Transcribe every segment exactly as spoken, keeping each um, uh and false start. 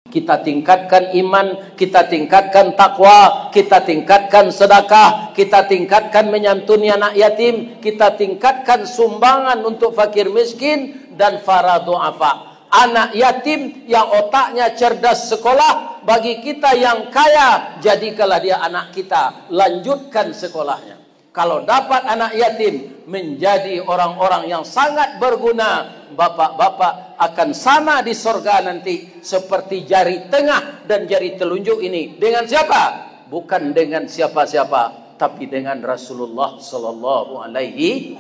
Kita tingkatkan iman, kita tingkatkan takwa, kita tingkatkan sedekah, kita tingkatkan menyantuni anak yatim, kita tingkatkan sumbangan untuk fakir miskin dan para duafa. Anak yatim yang otaknya cerdas sekolah, bagi kita yang kaya, jadikanlah dia anak kita, lanjutkan sekolahnya. Kalau dapat anak yatim menjadi orang-orang yang sangat berguna, bapak-bapak akan sama di sorga nanti seperti jari tengah dan jari telunjuk ini. Dengan siapa? Bukan dengan siapa-siapa, tapi dengan Rasulullah sallallahu alaihi.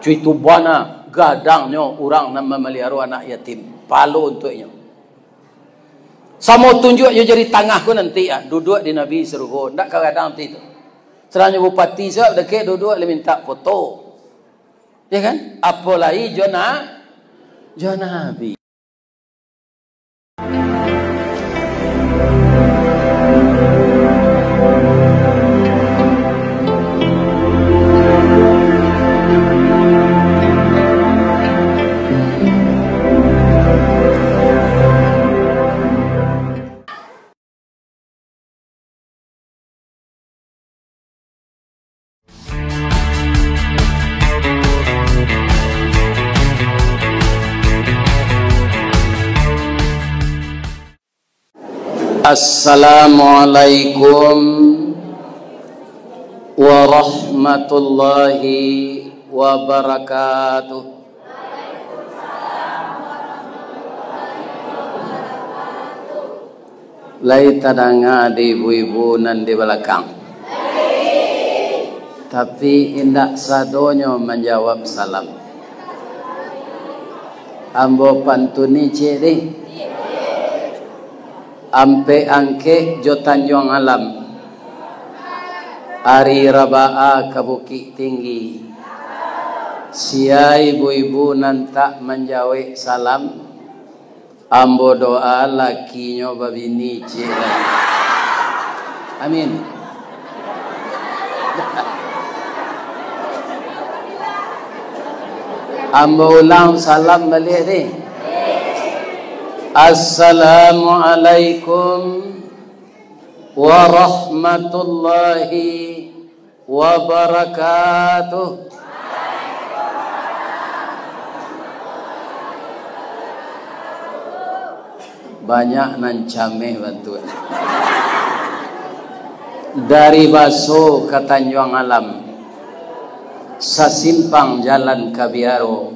Cuy, itu bana gadangnyo urang nan mamaliharo anak yatim. Palo untuaknyo. Samo tunjuak jo jari tangah ko nanti, ah, duduak di Nabi sarugo, ndak ka gadang ti tu. Sadang jo bupati, sabab dakek duduak, lai mintak foto. Ya kan? Apo lai jo na-, jo Nabi. Assalamualaikum warahmatullahi wabarakatuh. Lai tadanga di ibu-ibu nan di balakang? Tapi indak sadonyo manjawab salam. Ambo pantuni ciek deh. Ampek Angkek jo Tanjuang Alam, ari Rabaa ka Bukik Tinggi. Sia ibu-ibu nan tak manjawek salam, ambo doa lakinyo babini ciek lai. Amin. Ambo ulang salam baliak deh. Assalamualaikum warahmatullahi wabarakatuh. Banyak nan cameh bantuak. Dari Baso ka Tanjuang Alam, sasimpang jalan ka Biaro.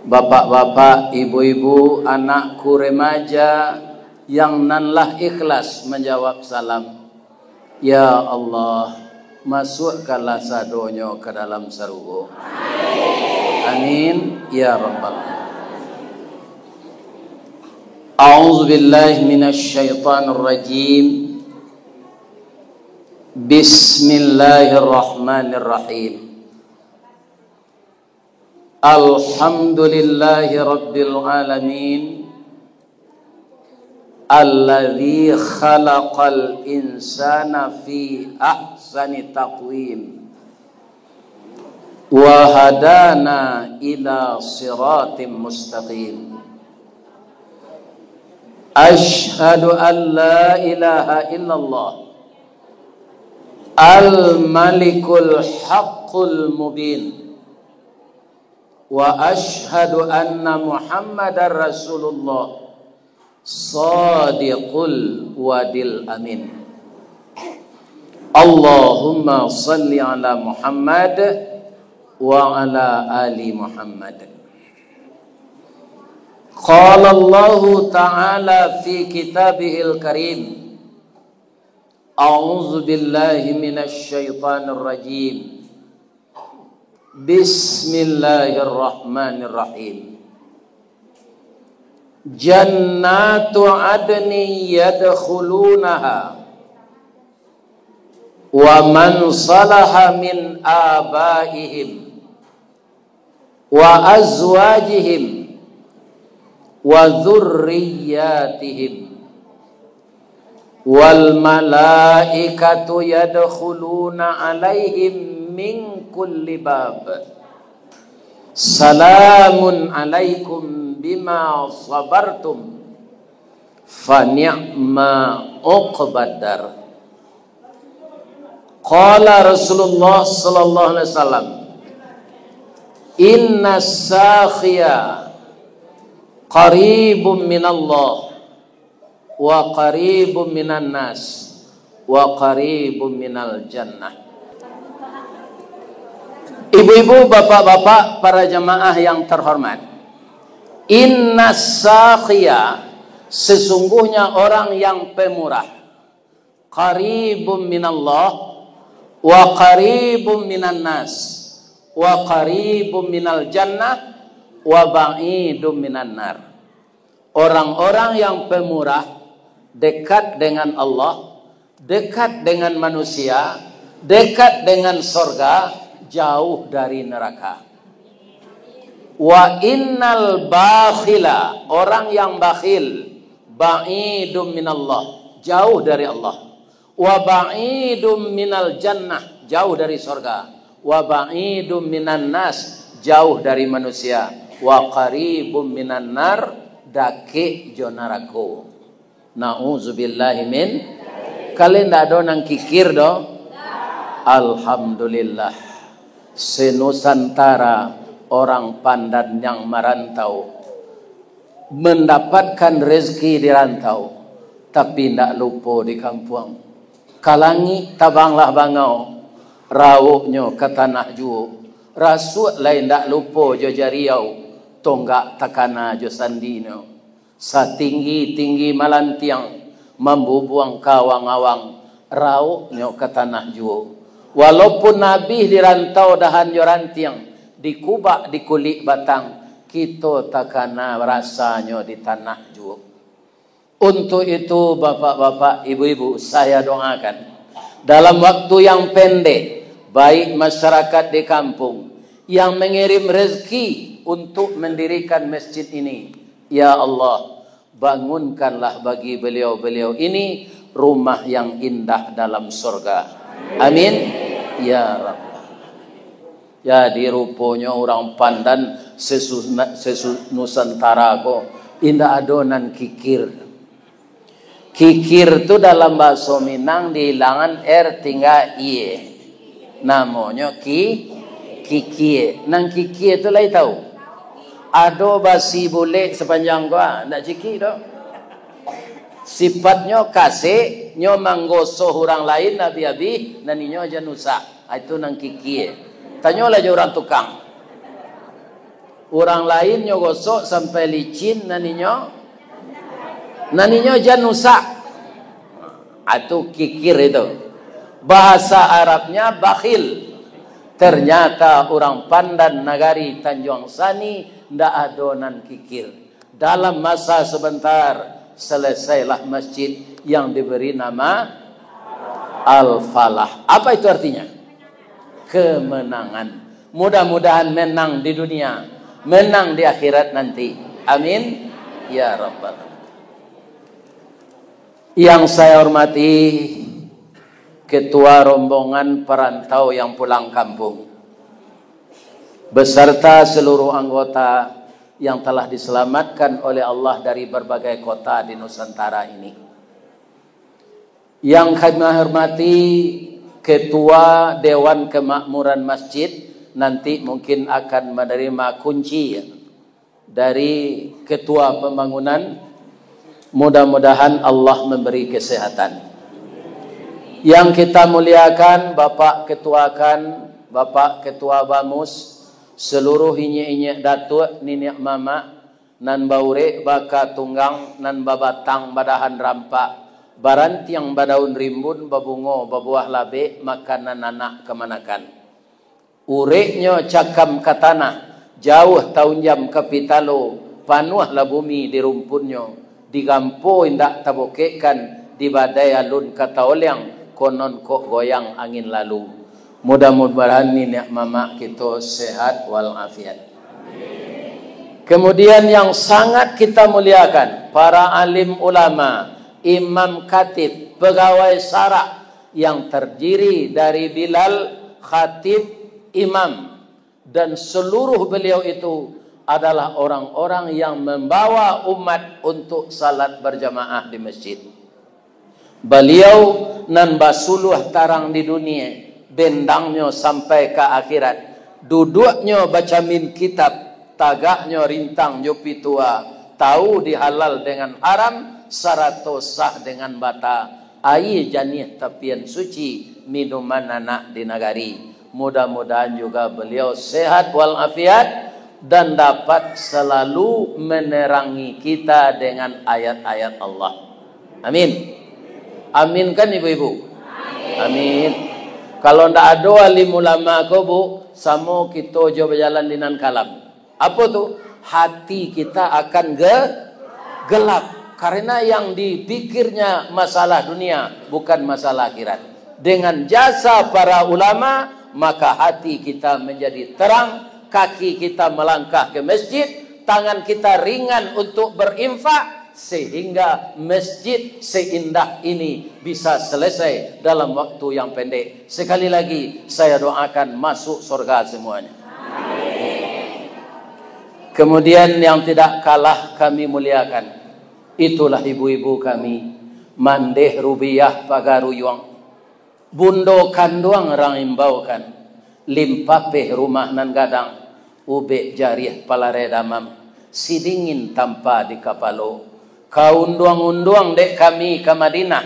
Bapak-bapak, ibu-ibu, anakku remaja yang nan lah ikhlas manjawab salam. Ya Allah, masuakkanlah sadonyo ka dalam sarugo. Amin, ya rabbal alamin. A'udzubillahi minasyaitonirrajim. Bismillahirrahmanirrahim. Alhamdulillahi rabbil alamin, alladzi khalaqal insana fi ahsani taqwim, wa hadana ila siratim mustaqim. Asyhadu an la ilaha illallah, al-malikul haqqul mubin. Wa asyhadu anna Muhammadar Rasulullah, shadiqul wadil amin. Allahumma salli ala Muhammad wa ala ali Muhammad. Qala Allahu ta'ala fi kitabihil karim, A'udzu billahi minasy syaithanir rajim. Bismillahirrahmanirrahim. Jannatu adnin yadkhulunaha, wa man salaha min abaihim wa azwajihim wa dzurriyyatihim, wal malaikatu yadkhuluna alaihim min kulli bab. Salamun alaikum bima sabartum, Fa ni'ma uqbad dar. Qala Rasulullah sallallahu alaihi wasallam, "Inna sakhiya qaribun minallah, wa qaribun minan nas, wa qaribun minal jannah." Ibu-ibu, bapak-bapak, para jamaah yang terhormat, inna sakhiya, sesungguhnya orang yang pemurah, qaribun minallah, wa qaribun minan nas, wa qaribun minal jannah, wa ba'idun minan nar. Orang-orang yang pemurah dekat dengan Allah, dekat dengan manusia, dekat dengan sorga, jauh dari neraka. Wa innal bakhila, orang yang bakhil, ba'idun minallah, jauh dari Allah. Wa ba'idun minal jannah, jauh dari sorga. Wa ba'idun minan nas, jauh dari manusia. Wa qaribun minan nar, dakek jo narako. Na'udzubillahi min. Kalian ndak ado nan kikir doh? Alhamdulillah. Senusantara orang Pandan yang marantau mendapatkan rezeki di rantau, tapi ndak lupo di kampuang. Ka langik tabanglah bangau, rauhnyo ka tanah juo. Rasuak lai ndak lupo jo jariau, tonggak takana jo sandinyo. Satinggi-tinggi malantiang, mambubuang ka awang-awang, rauhnyo ka tanah juo. Walaupun abih di rantau dahan jo rantiang, dikubak di kulik batang, kito takana rasanyo di tanah juo. Untuk itu, bapak-bapak, ibu-ibu, saya doakan, dalam waktu yang pendek, baik masyarakat di kampung yang mengirim rezeki untuk mendirikan masjid ini, ya Allah, bangunkanlah bagi beliau-beliau ini rumah yang indah dalam sorga. Amin. Ya Rabbal Alamin. Jadi, ruponyo urang Pandan sesu-, sesu-, Nusantara ko indak ado nan kikir. Kikir tu dalam bahaso Minang dihilangan er tingga ie. Namonyo ki-, kikie. Nan kikie tu lai tahu? Ado basi bulek sapanjang ko, ah, ndak cikik doh. Sifatnyo kasek, nyo manggosoh urang lain abih-abih, nan inyo jan usak. Ah, itu nan kikie. Tanyolah jo urang tukang. Urang lain nyo gosok sampai licin, nan inyo, nan inyo jan usak. Ah, itu kikir itu. Bahasa Arabnya bakhil. Ternyata urang Pandan nagari Tanjuang Sani ndak ado nan kikir. Dalam masa sebentar, selesailah masjid yang diberi nama Al-Falah. Apa itu artinya? Kemenangan. Mudah-mudahan menang di dunia, menang di akhirat nanti. Amin. Ya Rabbal Alamin. Yang saya hormati Ketua Rombongan Perantau yang Pulang Kampung, beserta seluruh anggota yang telah diselamatkan oleh Allah dari berbagai kota di Nusantara ini. Yang kami hormati Ketua Dewan Kemakmuran Masjid, nanti mungkin akan menerima kunci dari Ketua Pembangunan. Mudah-mudahan Allah memberi kesehatan. Yang kita muliakan, Bapak Ketua Kan, Bapak Ketua Bamus, seluruh inyiak-inyiak datuak, niniak mamak, nan baurek baka tunggang, nan babatang badahan rampak, barantiang badaun rimbun, babungo babuah labek, makanan anak kamanakan. Ureknyo cakam ka tanah, jauah taunjam ka pitalo, panuahlah bumi di rumpunnyo, digampo indak tabokekkan, di badai alun ka taoliang, konon kok goyang angin lalu. Mudah-mudahan niniak mamak kito sehat walafiat. Kemudian yang sangat kita muliakan, para alim ulama, imam khatib, pegawai sara yang terdiri dari bilal, khatib, imam, dan seluruh beliau itu adalah orang-orang yang membawa umat untuk salat berjamaah di masjid. Baliau nan basuluah tarang di dunia, bendangnyo sampai ka akhirat, duduaknyo bacamin kitab, tagaknyo rintang jo pitua, tahu di halal dengan haram, sarato sah dengan bata, aia janiah tapian suci, minuman anak di nagari. Mudah-mudahan juga beliau sehat walafiat dan dapat selalu menerangi kita dengan ayat-ayat Allah. Amin. Amin kan, ibu-ibu? Amin. Kalau ndak ado alim ulama ko, Bu, samo kito jo bajalan di nan kalam. Apo tu? Hati kita akan ge-, gelap. Karena yang dipikirnya masalah dunia, bukan masalah akhirat. Dengan jasa para ulama, maka hati kita menjadi terang, kaki kita melangkah ke masjid, tangan kita ringan untuk berinfak, sehingga masjid seindah ini bisa selesai dalam waktu yang pendek. Sekali lagi, saya doakan masuk surga semuanya. Kemudian, yang tidak kalah kami muliakan, itulah ibu-ibu kami, mandeh rubiah pagaruyuang, bundo kanduang rang imbaukan, limpapeh rumah nan gadang, ubek jariah palareh damam, sidingin tampa di kapalo, ka unduang-unduang dek kami ka Madinah,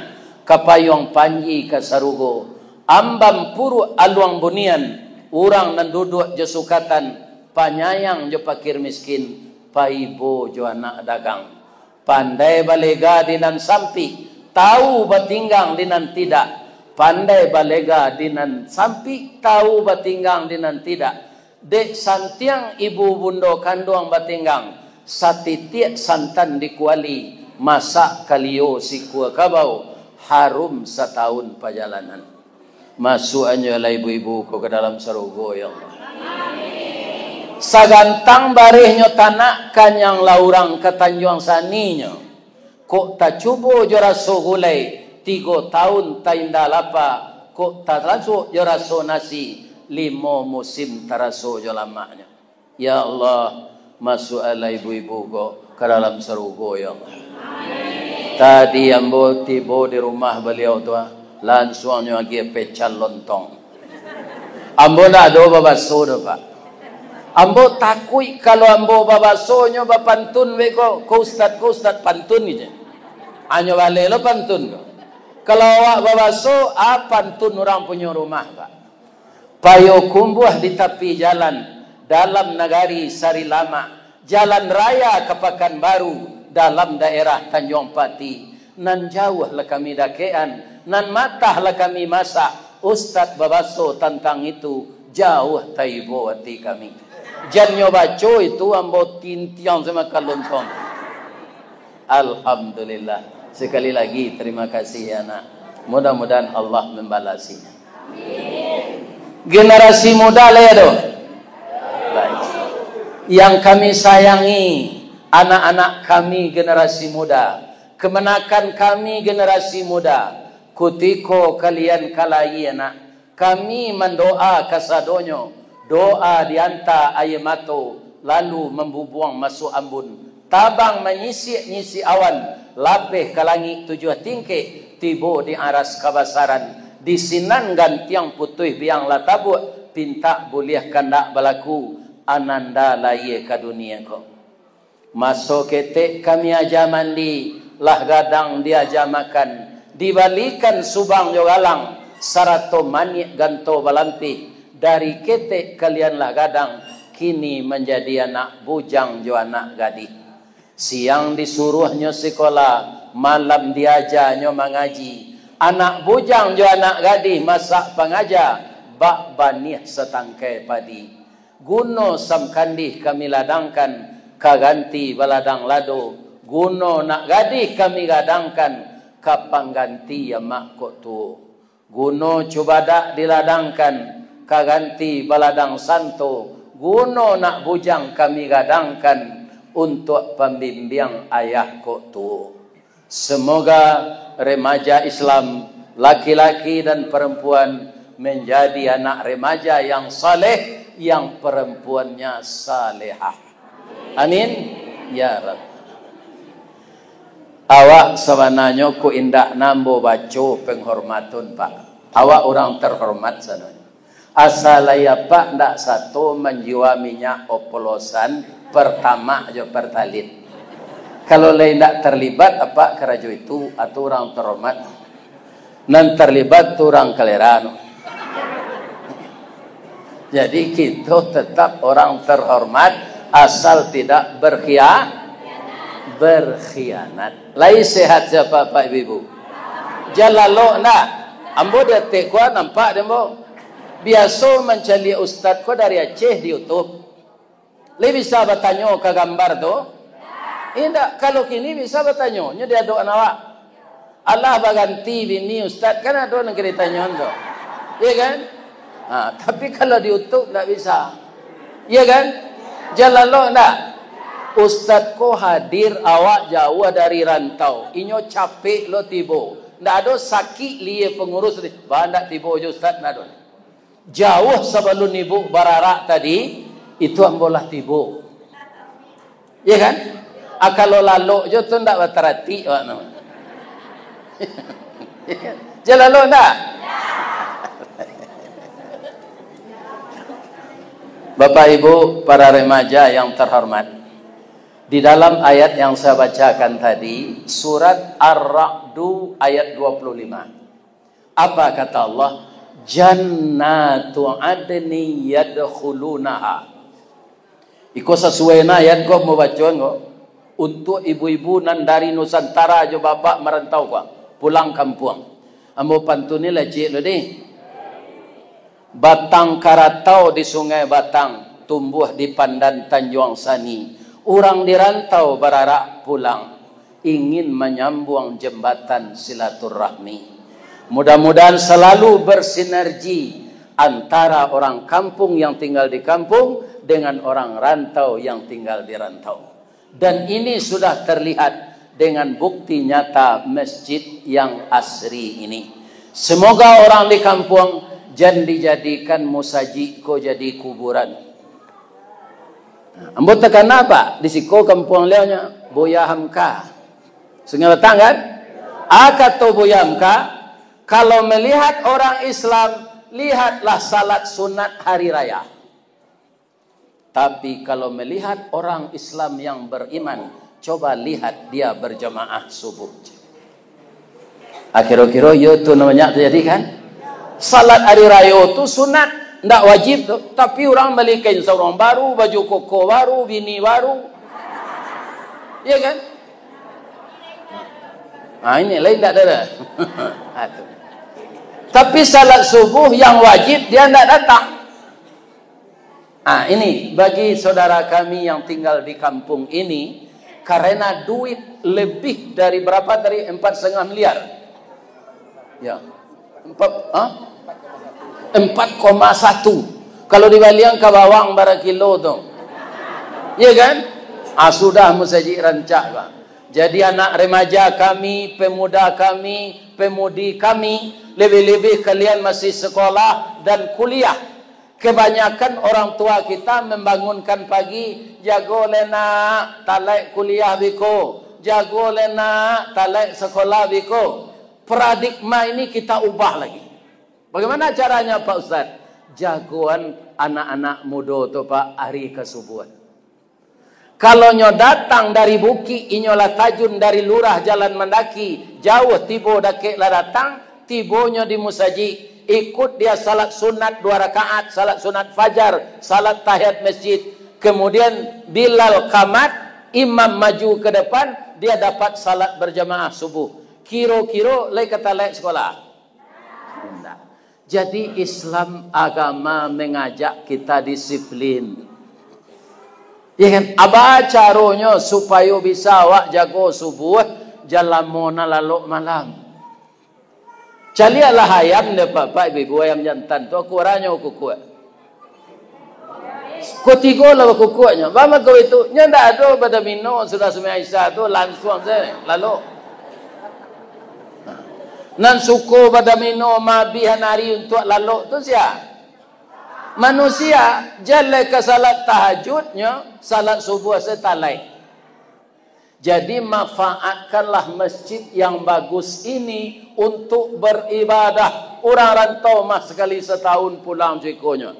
ka payuang panji ka sarugo, ambam puruak aluang bunian, urang nan duduak jo sukatan, panyayang jo pakir miskin, paibo jo anak dagang. Pandai balega di nan sampik, tahu batinggang di nan tidak. Pandai balega di nan sampik, tahu batinggang di nan tidak. Dek santiang ibu bundo kanduang batinggang, satitiak santan di kuali, masak kalio sikua kabau, harum satahun pajalanan. Masuakannyo lah ibu-ibu ko ka dalam sarugo, ya Allah. Sagantang barehnyo tanak, kanyang lah urang ka Tanjuang Saninyo. Kok tacubo jo raso gulai, tigo taun tainda lapa, kok talasuak jo raso nasi, limo musim taraso jo lamaknyo. Ya Allah, masuaklah ibu-ibu ko ka dalam sarugo, ya Allah. Tadi ambo tibo di rumah baliau tu, ah, lansuangnyo agiah pecal lontong. Ambo ndak ado babaso doh, Pak. Ambo takuik kalau ambo babasonyo bapantun be ko, ko ustad, ko ustad pantun je. Anyo baleh lo pantun ko. Kalau awak babaso, ah, pantun urang punyo rumah, Pak. Payokumbuah di tapi jalan, dalam nagari Sarilamak, jalan raya ka Pakanbaru, dalam daerah Tanjuang Pati. Nan jauah lah kami dakekan, nan matah lah kami masak, ustad babaso tantang itu, jauah taibo ati kami. Jan nyo baco itu, ambo tintiang samakan lontong. Alhamdulillah. Sekali lagi, terima kasih, ya, nak. Mudah-mudahan Allah membalasinya. Generasi muda lah, ya, doh. Baik. Yang kami sayangi, anak-anak kami generasi muda, kemenakan kami generasi muda, kutiko kalian ka lahia, nak, kami mandoa kasadonyo, doa dianta aia mato, lalu mambubuang masuak ambun, tabang manyisik-nyisik awan, lapeh ka langik tujuah tingkek, tibo di aras kabasaran, di sinan gantiang putuih biang lah tabuak, pintak buliah kandak balaku, ananda lahia ka dunia ko. Maso ketek kami aja mandi, lah gadang diaja makan, dibalikan subang jo galang, sarato maniak ganto balampih, dari ketek kalian lah gadang, kini manjadi anak bujang jo anak gadih. Siang disuruahnyo sikola, malam diajanyo mangaji. Anak bujang jo anak gadih masak pangaja, bak baniah satangkai padi. Guno samkandih kami ladangkan, ka ganti baladang lado. Guno nak gadih kami gadangkan, ka pangganti amak kok tuo. Guno cubadak diladangkan, ka ganti baladang santo. Guno nak bujang kami gadangkan, untuak pambimbiang ayah kok tuo. Semoga remaja Islam, laki-laki dan perempuan, menjadi anak remaja yang saleh, yang perempuannya salehah. Amin. Ya Rabb. Awak sabananyo ko indak nambo baco penghormatan, Pak. Awak urang terhormat sabananyo. Asa lai apak ndak sato manjua minyak oplosan, Pertamax jo Pertalite. Kalau lai ndak terlibat apak karajo itu, atu urang terhormat. Nan terlibat tu urang kalera. Jadi, kito tetap orang terhormat, asal tidak berkhia-, berkhianat. Lai sehat sia, Pak, Ibu-ibu? Jan lalok ndak? Ambo di ateh ko nampak dek ambo. Biaso mancaliak ustad ko dari Aceh di YouTube. Lai bisa batanyo ka gambar tu? Indak. Kalau kini bisa batanyo, nyo di adokan awak. Alah baganti bini ustad, kan ado nan ka ditanyoan tu. Iya kan? Ha, tapi kalau di YouTube ndak bisa. Iya kan? Jan lalok ndak? Ustad ko hadir, awak jauah dari rantau. Inyo capek lo tibo. Ndak ado sakik lie pengurus ni. Bah, ndak tibo jo ustad, ndak ado. Jauah sabalun ibu bararak tadi, itu ambo lah tibo. Iya kan? Ah, kalau lalok jo tu ndak bataratik awak tu. Jan lalok ndak? Bapak Ibu, para remaja yang terhormat, di dalam ayat yang saya bacakan tadi, surat Ar-Ra'du ayat dua puluh lima. Apa kata Allah? "Jannatu adni yadkhulunaha." Iko sasuai na ayat ko, mau bacoan ko. Untuk ibu-ibu nan dari Nusantara jo babak marantau ko, pulang kampuang. Ambo pantun ni lah ciek lo deh. Batang karatau di Sungai Batang, tumbuah di Pandan Tanjuang Sani. Urang di rantau bararak pulang, ingin manyambuang jambatan silaturahmi. Mudah-mudahan salalu bersinergi antara orang kampung yang tinggal di kampung dengan orang rantau yang tinggal di rantau. Dan ini sudah terlihat dengan bukti nyata masjid yang asri ini. Semoga orang di kampung jan dijadikan musajik ko jadi kuburan. Nah, ambo takana, Pak, di siko kampuang liaunyo, Buya Hamka. Sungai Batang, kan? Ah, kato Buya Hamka, kalau melihat orang Islam, lihatlah salat sunat hari raya. Tapi kalau melihat orang Islam yang beriman, coba lihat dia berjamaah subuh. Ah, kiro-kiro iyo tu nan banyak tajadi, kan? Salat ari rayo tu sunat, ndak wajib tu. Tapi urang bali kain sarung baru, baju koko baru, bini baru. Iya kan? Ah, ini lain ndak ada. Ah, tu. Tapi salat subuh yang wajib dia ndak datang. Ah, ini bagi saudara kami yang tinggal di kampung ini, karena duit lebih dari berapa tadi? Empat setengah miliar. Ya. Empat, ha? Empat koma satu. Kalau dibalian ka bawang bara kilo tu. Ya kan? Ah, sudah musajik rancak, Pak. Jadi anak remaja kami, pemuda kami, pemudi kami, lebih-lebih kalian masih sekolah dan kuliah. Kebanyakan orang tua kita membangunkan pagi, "Jago le nak, talaik kuliah biko. Jago le nak, talaik sekolah biko." Paradigma ini kita ubah lagi. Bagaimana caranya, Pak Ustaz? Jagoan anak-anak mudo tu, Pak, ari ka subuh. Kalau nyo datang dari bukik, inyo lah tajun dari lurah jalan mandaki, jauah tibo dakek lah datang, tibonyo di musajik, ikut dia salat sunat dua rakaat, salat sunat fajar, salat tahiyat masjid. Kemudian bilal qamat, imam maju ke depan, dia dapat salat berjamaah subuh. Kiro-kiro lai ka talaik sekolah? Indak. Jadi, Islam agama mengajak kita disiplin. Ya kan? Aba caronyo supayo bisa awak jago subuh, jan lamo nan lalok malam. Caliaklah ayam dek Bapak Ibu, ayam jantan tu, ukuarannyo kukuak. Kutigo lah bakukuaknyo. Baa mangko itu? Nyo ndak ado badamino sudah sumbayang Isya tu, lansuang se lalok. Nan suko badamino maabih ari untuak lalok tu sia? Manusia, jaleh ka salat tahajudnyo, salat subuh se talek. Jadi, manfaatkanlah masjid yang bagus ini untuk beribadah. Urang rantau mah sakali satahun pulang jo ikonyo.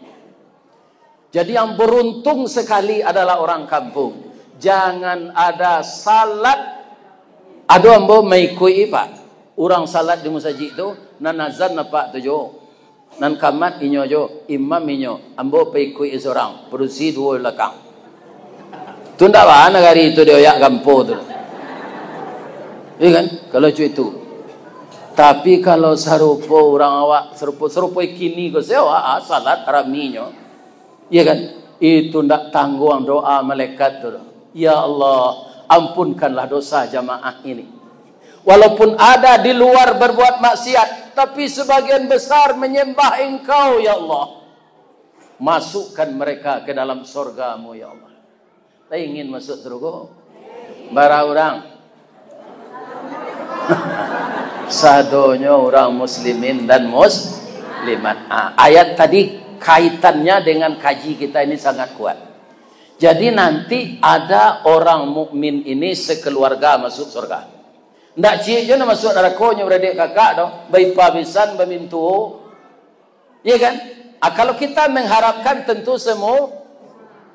Jadi, yang beruntung sekali adalah orang kampung. Jangan ada salat. Ado ambo maikuik, Pak. Urang salat di musajik tu, nan azan apak tu jo. Nan kamat inyo jo, imam inyo, ambo paikuik surang, padusi duo balakang. Tu ndak baa nagari tu dioyak gampo tu. Iya kan? Kalau cuma itu. Tapi kalau sarupo urang awak, sarupo, sarupo kini ko, se awak, ah, salat raminyo. Iya kan? Itu ndak tangguang doa malaikat tu. Ya Allah, ampunkanlah dosa jamaah ini. Walaupun ada di luar berbuat maksiat, tapi sebagian besar menyembah Engkau, ya Allah. Masukkan mereka ke dalam sorga-Mu, ya Allah. Tak ingin masuk surga? Bara urang? Sadonyo urang muslimin dan muslimat. Ah, ayat tadi kaitannya dengan kaji kita ini sangat kuat. Jadi, nanti ada orang mukmin ini sekeluarga masuk surga. Ndak ciek jo nan masuk narako, nyo baradik kakak doh, baipa bisan, bamintuo. Iya kan? Ah, kalau kita mengharapkan, tentu semu-,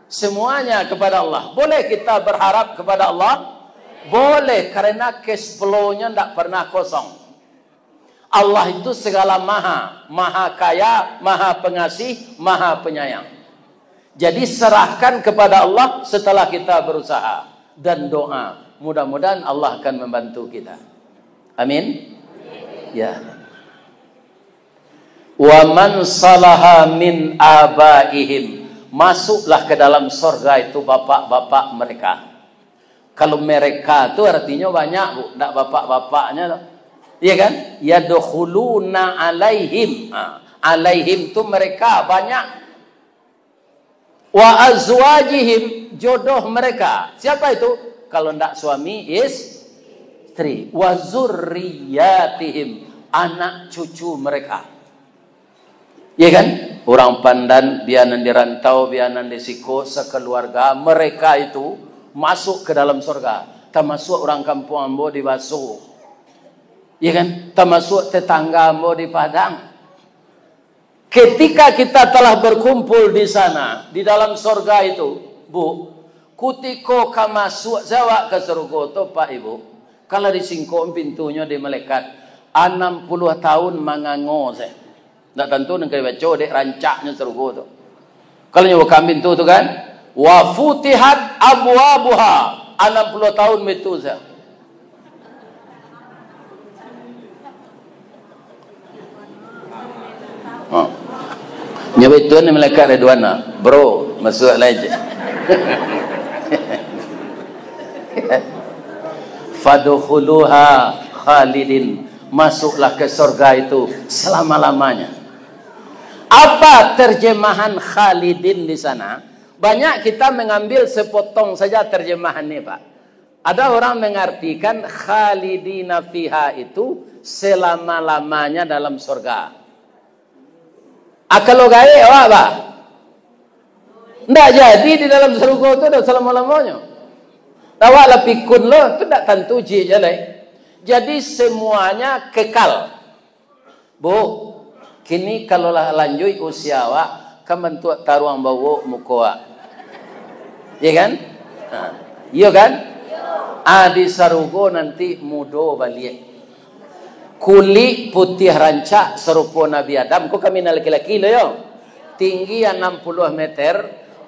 semuanya kepada Allah. Boleh kita berharap kepada Allah? Boleh, karena cash flow-nya ndak pernah kosong. Allah itu segala maha, maha kaya, maha pengasih, maha penyayang. Jadi, serahkan kepada Allah setelah kita berusaha dan doa. Mudah-mudahan Allah akan membantu kita. Amin. Ya. "Wa man salaha min abaihim." Masuklah ke dalam sorga itu bapak-bapak mereka. Kalau mereka tu artinya banyak, Bu, ndak bapak-bapaknya tu. Iya kan? "Yadkhuluna alaihim." Ha, alaihim tu mereka banyak. "Wa azwajihim," jodoh mereka. Siapa itu? Kalau ndak suami, istri. "Wa zurriyatihim," anak cucu mereka. Ya kan? Urang Pandan, bia nan di rantau, bia nan di siko, sekeluarga, mereka itu masuk ke dalam sorga. Tamasuak urang kampuang ambo di Baso. Ya kan? Tamasuak tetangga ambo di Padang. Ketika kita telah berkumpul di sana, di dalam sorga itu, Bu, kutiko ka masuak se awak ka sorga tu, Pak Ibu, kalau disingkok pintunyo dek malaikat, anam puluah tahun mangango se. Ndak tantu nan ka dibaco dek rancaknyo sorga tu. Kalau nyo buka pintu tu kan, "Wa futihat abwabuha," anam puluah tahun baitu se. Ha. Nyo baitu ni malaikat Ridwan, ah. "Bro, masuak lai je." "Fadkhuluha khalidin." Masuklah ke sorga itu selama-lamanya. Apa terjemahan khalidin di sana? Banyak kita mengambil sepotong saja terjemahan ni, Pak. Ada orang mengartikan khalidina fiha itu selama-lamanya dalam sorga. Ah, kalau gaek awak, bah? Ndak jadi di dalam sarugo tu dah salamo-lamonyo. Awak lah pikun lo, tu ndak tantu ji je lai. Jadi semuanya kekal. Bu, kini kalau lah lanjuik usia awak, kan bantuak taruang bawok muko awak. Iya kan? Ha. Iyo kan? Ah, di sarugo nanti mudo baliak. Kulik putiah rancak sarupo Nabi Adam, ko kami nan laki-laki lo yo. Tinggi anam puluah meter,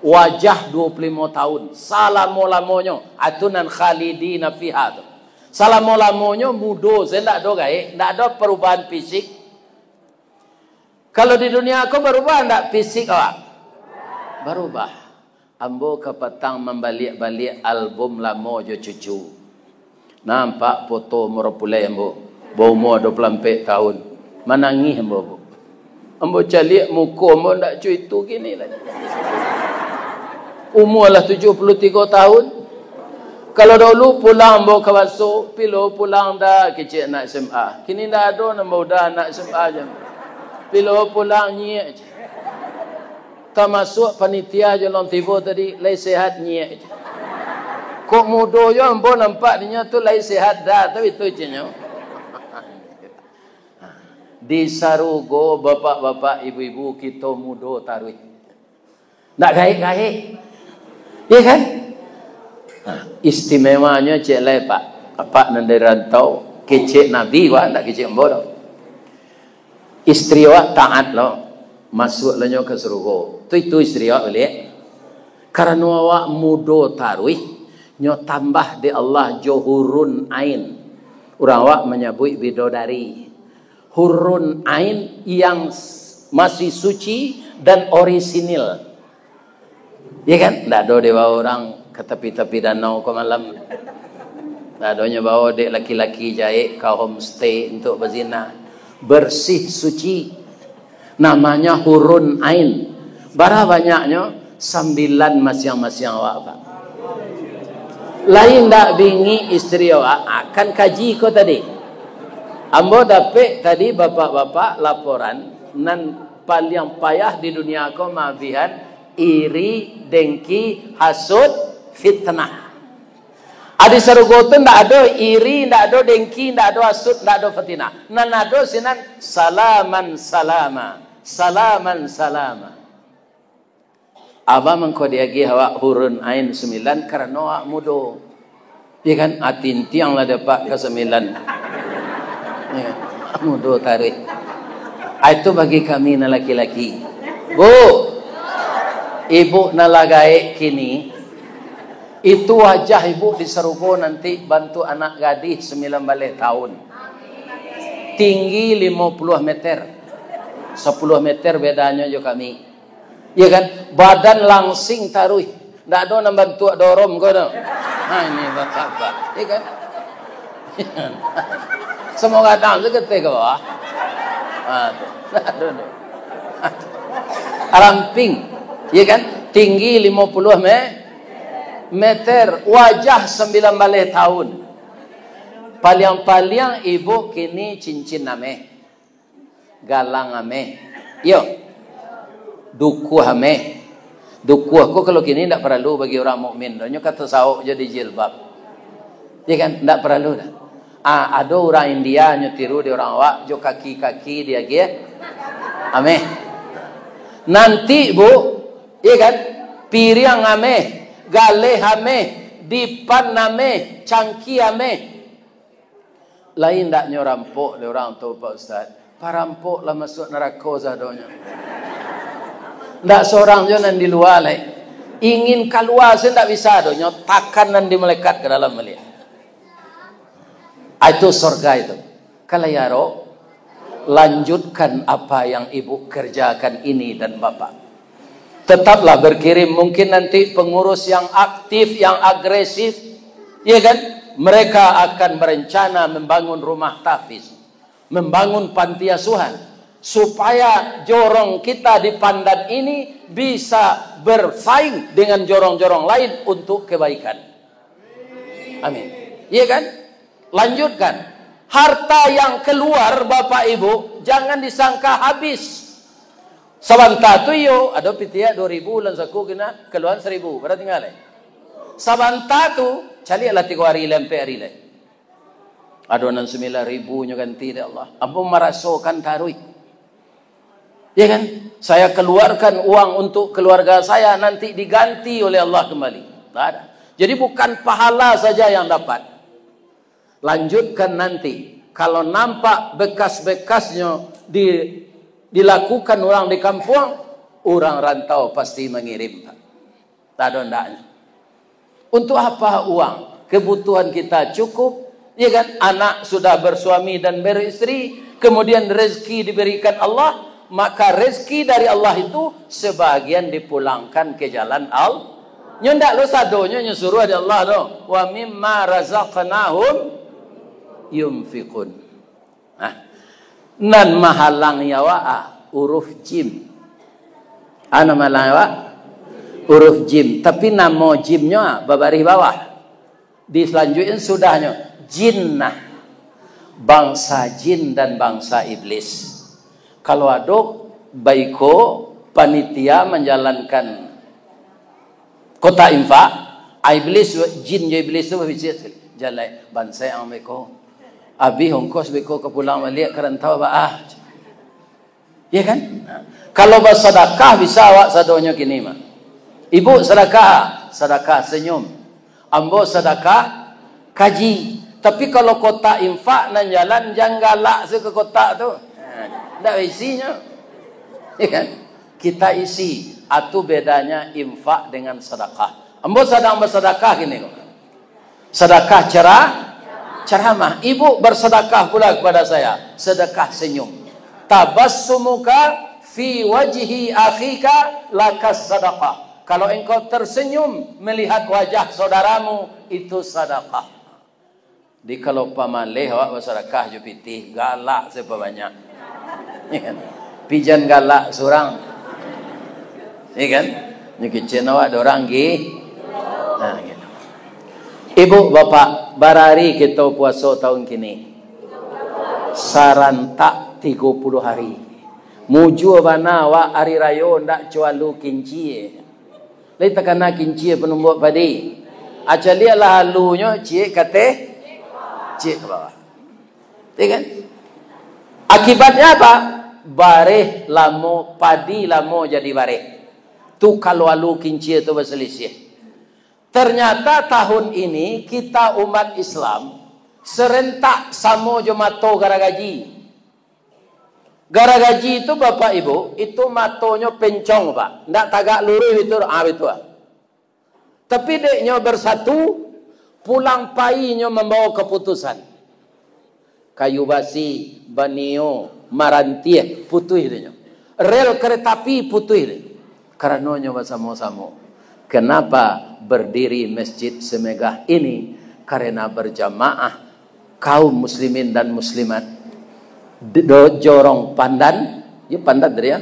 wajah dua puluh limo tahun. Salamo-lamonyo, atu nan khalidina fiha tu. Salamo-lamonyo mudo, se ndak ado gaek, ndak ado perubahan fisik. Kalau di dunia ko barubah ndak fisik awak? Barubah. Ambo kapatang mambaliak-baliak album lamo jo cucu. Nampak foto umur pulai ambo, baumua dua puluah ampek tahun. Manangih ambo, Bu. Ambo caliak muko ambo ndak co itu kini lai. Umua lah tujuah puluah tigo tahun. Kalau dahulu pulang ambo ka Baso, "Pilo pulang dah, kecek anak S M A." Kini ndak ado nambah udah anak S M A je. "Pilo pulang," nyiak je. Tamasuak panitia jo lon tibo tadi, lai sehat nyiek. Kok mudo jo ambo nampak dinyo tu lai sehat dah, tapi tu cinyo. Di sarugo, bapak-bapak, ibu-ibu, kito mudo taruih. Ndak gaek-gaek. Iya kan? Nah, istimewanyo cek lai, Pak. Apak nan dari rantau, kecek Nabi, wah, ndak kecek ambo doh. Istri awak taat lo, masuak lo nyo ka sarugo. Tu itu istri awak baliak. Karano awak mudo taruih, nyo tambah dek Allah jo hurun ain. Urang awak manyabuik bidodari. Hurun ain yang s-, masih suci dan orisinil. Ya kan? Ndak ado dibawa urang ka tapi-tapi danau ko malam. Ndak ado nyo bawa dek laki-laki jahek ka homestay untuk bazina. Bersih suci. Namanya hurun ain. Bara banyaknyo? Sambilan masiang-masiang awak, Pak. Lai ndak bingik istri awak, akan kaji ko tadi. Ambo dapek tadi bapak-bapak laporan nan paliang payah di dunia ko maabihan iri, dengki, hasut, fitnah. Adi sarugo tu ndak ado iri, ndak ado dengki, ndak ado hasut, ndak ado fitnah. Nan ado sinan salaman salama, salaman salama. Abah mangko diagiah awak hurun ain sambilan karano awak mudo. Ya kan? Ah, tintiang lah dapat ka sambilan. Ya kan? Mudo taruih. Ah, itu bagi kami nan laki-laki. Bu, ibu nan lah gaek kini, itu wajah ibu di sarugo nanti bantuak anak gadih sambilan baleh tahun. Tinggi limo puluah meter. Sapuluah meter bedanyo jo kami. Ya kan? Badan langsing taruih. Ndak ado nan bantuak dorom ko tu. Nah, ini bapak-bapak. Ya kan? Semua datang seketeh ke bawah. Ha, tu. Ndak ado tu. Ramping. Ya kan? Tinggi limo puluah me-, meter. Wajah sambilan baleh tahun. Paliang-paliang ibu kini cincin ameh. Galang ameh. Iyo. Dukuah ameh. Dukuah ko kalau kini ndak paralu bagi urang mukmin doh. Nyo ka tasaok jo di jilbab. Ya kan? Ndak paralu dah. Ah, ado urang India nyo tiru di urang awak jo kaki-kaki diagiah ameh. Nanti, Bu, ya kan? Piriang ameh, galeh ameh, dipan ameh, cangki ameh. Lai ndak nyo rampok dek urang tu, Pak Ustaz? Parampok lah masuak narako sadonyo. Ndak sorang jo nan di lua lai. Ingin kalua se ndak bisa doh, nyo takan nan di malaikat ka dalam baliak. Ah, itu sorga itu. Kalau aro, lanjutkan apa yang ibu kerjakan ini dan bapak. Tetaplah berkirim. Mungkin nanti pengurus yang aktif, yang agresif, ya kan? Mereka akan berencana membangun rumah tahfiz, membangun panti asuhan, supaya jorong kita di Pandan ini bisa bersaing dengan jorong-jorong lain untuk kebaikan. Amin. Iya kan? Lanjutkan. Harta yang keluar, Bapak Ibu, jangan disangka habis. Sabanta tu iyo, ado pitiak dua ribu, ulan saku kena, kaluaan saribu, bara tingga lai. Sabanta tu, caliaklah tigo hari lai, ampek hari lai. Ado nan sambilan ribu nyo ganti dek Allah. Ambo marasokan taruih. Ya kan? Saya keluarkan uang untuk keluarga saya, nanti diganti oleh Allah kembali. Tak ada. Jadi bukan pahala saja yang dapat. Lanjutkan nanti. Kalau nampak bekas-bekasnyo di-, dilakukan orang di kampung, orang rantau pasti mengirim. Tak ada ndaknya. Untuk apa uang? Kebutuhan kita cukup, ya kan? Anak sudah bersuami dan beristri, kemudian rezeki diberikan Allah, maka rezeki dari Allah itu sebahagian dipulangkan ke jalan Allah. Nyo ndak lo sadonyo nyo suruh dek Allah tu. "Wa mimma razaqnahum yunfiqun." Nah, nan mahalangi awak, ah, huruf jim. Ah, nan mahalangi awak? Huruf jim. Tapi namo jimnyo, ah, babarih bawah. Di selanjutnya sudahnyo, jinnah. Bangsa jin dan bangsa iblis. Kalau ado baiko, Panitia manjalankan kotak infak, iblis, jin jo iblis tu babisiak, "Jalai, bansaik ang beko. Abih ongkos beko ka pulang baliak ka rantau, Abah, ah." Ya kan? Kalau basadakah bisa awak sadonyo kini mah. Ibu sadakah, sadakah senyum. Ambo sadakah kaji. Tapi kalau kotak infak nan jalan, jan galak se ka kotak tu. Ha, ndak isinyo. Ya kan? Kita isi. Atu bedanya infak dengan sadakah. Ambo sadang basadakah kini ko. Sadakah cara-, ceramah. Ibu bersedekah pula kepada saya. Sedekah senyum. Tabassumuka fi wajhi akhika lakas sadaqah. Kalau engkau tersenyum melihat wajah saudaramu, itu sadakah. Jadi kalau pamaleh awak basadakah jo pitih, galak se pabanyak. Ya kan? Pijan galak surang. Ya kan? Nyo kicen awak dorang gi. Nah, gitu. Ibu, Bapak, bara ari kito puaso tahun kini? Sarantak tigo puluh hari. Mujua bana awak ari rayo ndak co alu kincie. Lai takana kincie panumbuak padi. Acaliak lah alunyo, ciek kateh, ciek ka bawah. Ya kan? Akibatnya apa? Bareh lamo, padi lamo jadi bareh. Tu kalau alu kincie tu basalisiah. Ternyata tahun ini kita umat Islam serentak samo jo mato garagaji. Garagaji tu, Bapak Ibu, itu matonyo pencong, Pak. Ndak tagak luruih itu, ah, itu, ah. Tapi dek nyo bersatu, pulang pai nyo mambawa keputusan. Kayu basi, banio, marantiah, putuih dek nyo. Rel kereta api, putuih dek nyo. Karano nyo basamo-samo. Kenapa berdiri masjid semegah ini? Karena berjamaah kaum muslimin dan muslimat. D-, do-, Jorong Pandan, ya, Pandan tadi, ya?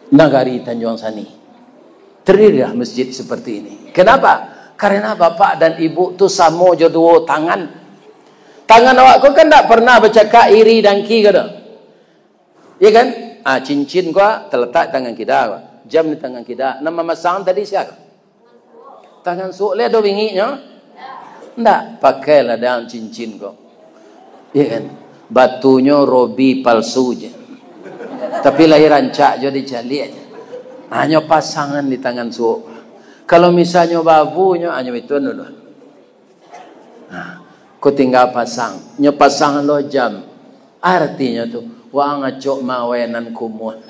Nagari Tanjuang Sani. Terdirilah masjid seperti ini. Kenapa? Karena bapak dan ibu tu samo jo duo tangan. Tangan awak ko kan ndak pernah bacakak iri dangki ka do. Ya kan? Ah, cincin ko talatak tangan kida ko. Jam di tangan kida. Nan mamasang tadi sia ko? Tangan suok lai ado bingiknyo? Ndak, pakailah dek ang cincin ko. Iya kan? Batunyo robi palsu je. Tapi lai rancak jo dicaliak je. Hanyo pasangan di tangan suok. Kalau misalnyo babu nyo, hanyo itu dulu. Nah, ko tingga pasang. Nyo pasang lo jam. Artinyo tu, waang acok mawai nan kumuah.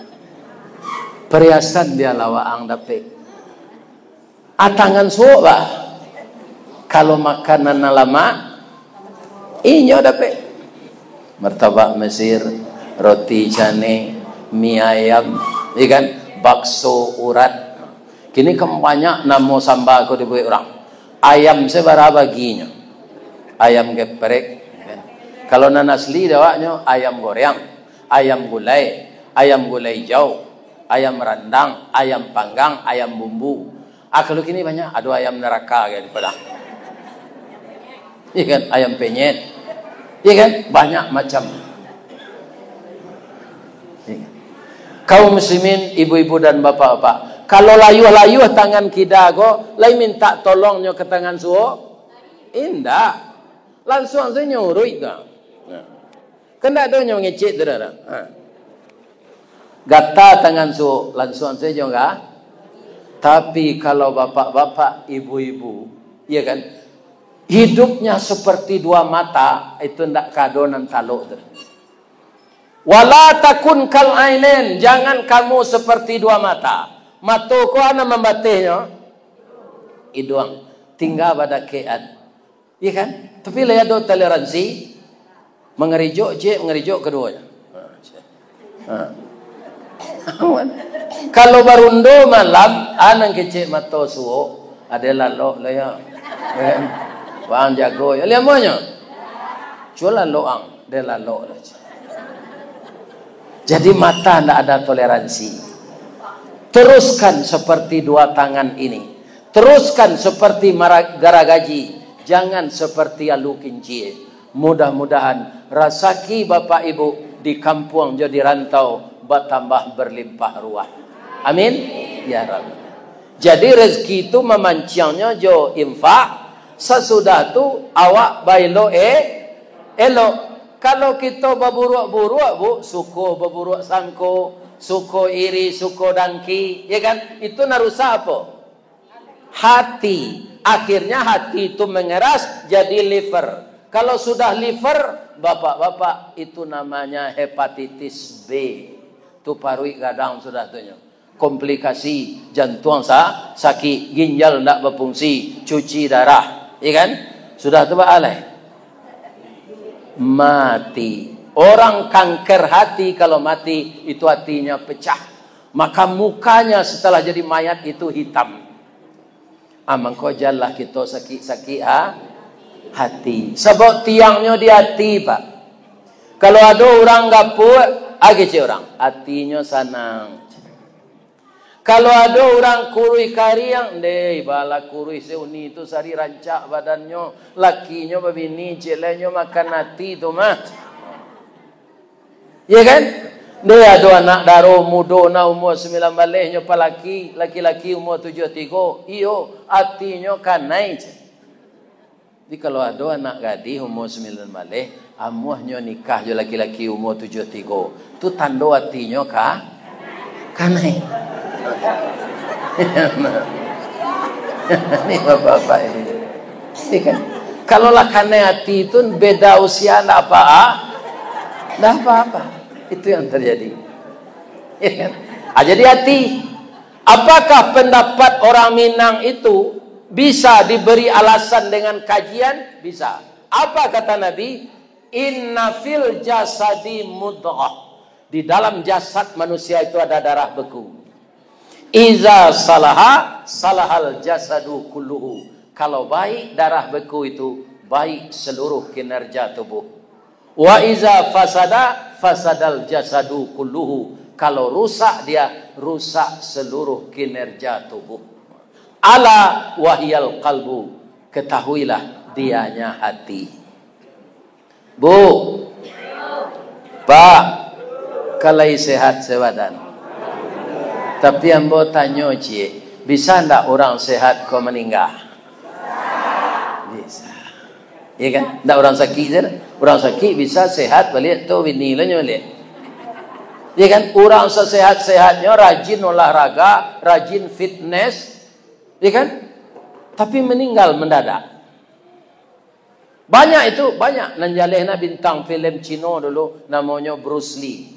Perhiasan bialah waang dapek. Ah, tangan suok, bah. Kalau makanan nan lamak, inyo dapek. Martabak Mesir, roti canai, mie ayam, iya kan? Bakso urat. Kini kan banyak namo samba ko dibuek urang. Ayam se bara baginyo. Ayam geprek, ya kan? Kalau nan asli dek awaknyo, ayam goreng, ayam gulai, ayam gulai ijau, ayam randang, ayam panggang, ayam bumbu. Ah, kalau kini banyak, ado ayam neraka kayak di Padang. Iya kan? Ayam penyet. Iya kan? Banyak macam. Iya kan? Kaum muslimin, ibu-ibu dan bapak-bapak, kalau layuah-layuah tangan kida ko, lai minta tolongnyo ke tangan suok? Indak. Lansuang sajo nyo uruik tu. Nah. Kan ndak ado nyo mangecek tu dah. Ha. Gata tangan suok, lansuang sajo ka. Tapi kalau bapak-bapak, ibu-ibu, ya kan, hidupnya seperti dua mata, itu ndak ka ado nan talok tu. Wala takun kal ainain, jangan kamu seperti dua mata. Mato ko a nan mambatehnyo? Iduang. Tingga badakekan. Iya kan? Tapi lai ado toleransi. Mangarejok ciek, mangarejok kaduonyo. Ha, ciek. Ha. Kalau barundo malam, a nan kecek mato suok, ado lalok lah yo. Kan? Waang jago yo. Lai amuahnyo? Cubo lalok ang, ado lalok lah. Jadi mata ndak ada toleransi. Teruskan seperti dua tangan ini. Teruskan seperti mara-, garagaji. Jangan seperti alu kincie. Mudah-mudahan rasaki Bapak Ibu di kampuang jo di rantau batambah berlimpah ruah. Amin. Ya Rabb. Jadi, rezeki tu mamanciangnyo jo infak, sasudah tu awak baelok, eh, elok. Kalau kito baburuak-buruak, Bu, suko baburuak sangko, suko iri, suko dangki, ya kan? Itu nan rusak apo? Hati. Akhirnya hati itu mengeras, jadi liver. Kalau sudah liver, bapak-bapak, itu namanya hepatitis B. Tu paruik gadang sudah tu nyo. Komplikasi, jantuang sa-, sakik, ginjal ndak bafungsi, cuci darah, ya kan? Sudah tu baa lai? Mati. Orang kanker hati kalau mati, itu hatinya pecah. Maka mukanya setelah jadi mayat itu hitam. Ah, mangko janlah kito sakik-sakik ha-, hati. Sabab tiangnyo di ati, Pak. Kalau ado urang gapuak, ah, kecek urang, atinyo sanang. Kalau ado urang kuruih kariang, ndeh, baa lah kuruih seuni tu sari rancak badannyo, lakinyo babini, cek lai nyo makan ati tu mah. Iya kan? Ndeh, ado anak daro mudo na umua sambilan baleh nyo palaki, laki-laki umua tujuah tigo. Iyo, atinyo kanai, cek. Jadi, kalau ado anak gadih umua sambilan baleh, amuahnyo nikah jo laki-laki umua tujuah tigo, tu tando atinyo ka-, kanai. Ni bapak-bapak ini. Ini kan, kalau lah kanai ati tu, beda usia ndak apa, ah? Ndak apa-apa. Itu yang terjadi. Ya kan? Ah, jadi ati. Apakah pendapat orang Minang itu bisa diberi alasan dengan kajian? Bisa. Apa kata Nabi? "Inna fil jasadi mudghah." Di dalam jasad manusia itu ada darah beku. "Iza salaha, salahal jasadu kulluhu." Kalau baik darah beku itu, baik seluruh kinerja tubuh. "Wa iza fasada, fasadal jasadu kulluhu." Kalau rusak dia, rusak seluruh kinerja tubuh. "Ala wahiyal qalbu." Ketahuilah, dianya hati. Bu, Pak, kalai sehat sabadan. Tapi ambo tanyo ciek, bisa ndak urang sehat ko maningga? Bisa. Iya kan? Ndak urang sakik sajo. Urang sakik bisa sehat baliak tu bini lo nyo baliak. Iya kan? Urang sasehat-sehatnyo, rajin olahraga, rajin fitness, iya kan? Tapi maninggal mandadak. Banyak itu, banyak. Nan jaleh na bintang filem Cino dulu, namonyo Bruce Lee.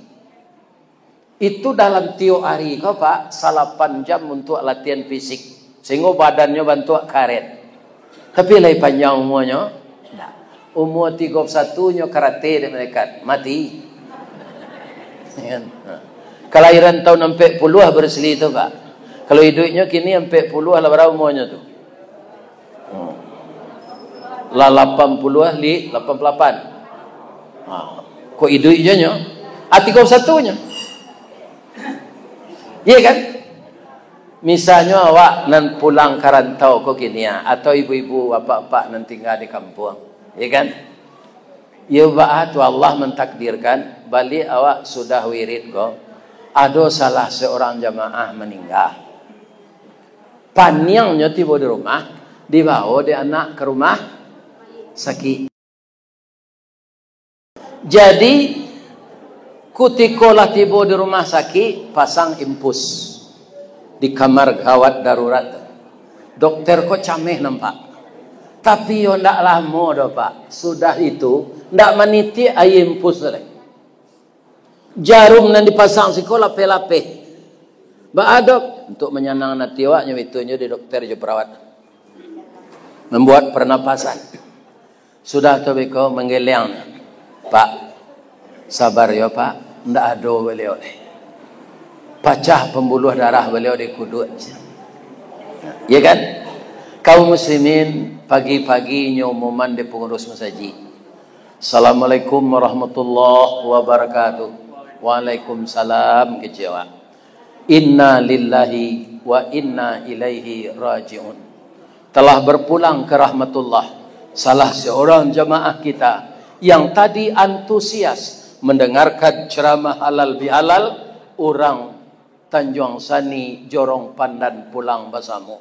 Itu dalam tiok ari ko, Pak, salapan jam untuak latihan fisik. Sahinggo badannyo bantuak karet. Tapi lai panjang umuanyo? Ndak. Umua tigo puluah satu nyo karate dek malaikat. Mati. Ya kan? Ha. Kalahiran tahun ampek puluah Bruce Lee tu, Pak. Kalau iduiknyo kini ampek puluah lah bara umuanyo tu? Hmm. Lah lapan puluah li-, lapan puluah lapan. Ha. Kok iduik jo nyo? Ah, tigo puluah satu nyo. Iya kan? Misalnyo awak nan pulang ka rantau ko kini, ah, atau ibu-ibu, bapak-bapak nan tingga di kampuang. Iya kan? Iyo baa tu Allah mantakdirkan, baliak awak sudah wirid ko, ado salah seorang jamaah maningga. Paniangnyo tibo di rumah, dibawo dek anak ka rumah sakik. Jadi, kutiko lah tibo di rumah sakik, pasang infus di kamar gawat darurat tu. Dokter ko cameh nampak. Tapi yo ndak lamo doh, Pak. Sudah itu, ndak manitiak aia infus tu lai. Jarum nan dipasang siko lapeh-lapeh. Baa, Dok? Untuak manyanangkan ati awak, nyo baitu nyo di dokter jo perawat. Mambuek pernapasan. Sudah tu beko manggeliang. "Pak, sabar yo, Pak. Ndak ado baliau lai. Pacah pambuluah darah baliau di kuduak." Iya kan? Kaum muslimin, pagi-pagi nyo umuman di pangurus masajik. "Assalamualaikum warahmatullahi wabarakatuh." "Waalaikumsalam," kecek awak. "Inna lillahi wa inna ilaihi raji'un." Telah berpulang ke rahmatullah salah seorang jamaah kita yang tadi antusias mendengarkan ceramah halal bihalal Urang Tanjuang Sani, Jorong Pandan pulang basamo.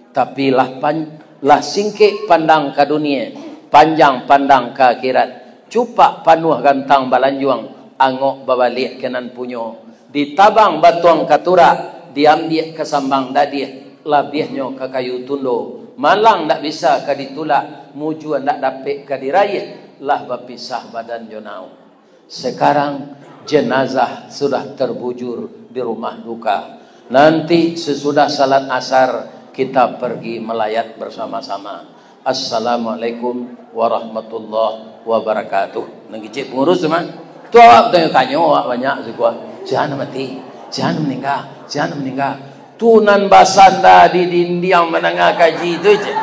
Tapi lah pan-, lah singkek pandang ka dunia, panjang pandang ka akhirat. Cupak panuah gantang balanjuang, angok babaliak ka nan punyo. Ditabang batuang ka turak, diambiak ka sambang dadiah, labiahnyo ka kayu tundo. Malang ndak bisa ka ditulak, mujua ndak dapek ka diraiah, lah bapisah badan jo naung. Sekarang jenazah sudah terbujur di rumah duka. Nanti sesudah salat asar, kita pergi melayat bersama-sama. Assalamualaikum warahmatullahi wabarakatuh. Nan kicik pengurus tu mah. Tu awak tanyo-tanyo, awak banyak sikuah. Sia nan mati, sia nan meninggal, sia nan meninggal. Tu nan basanda di dindiang mandanga kaji tu je.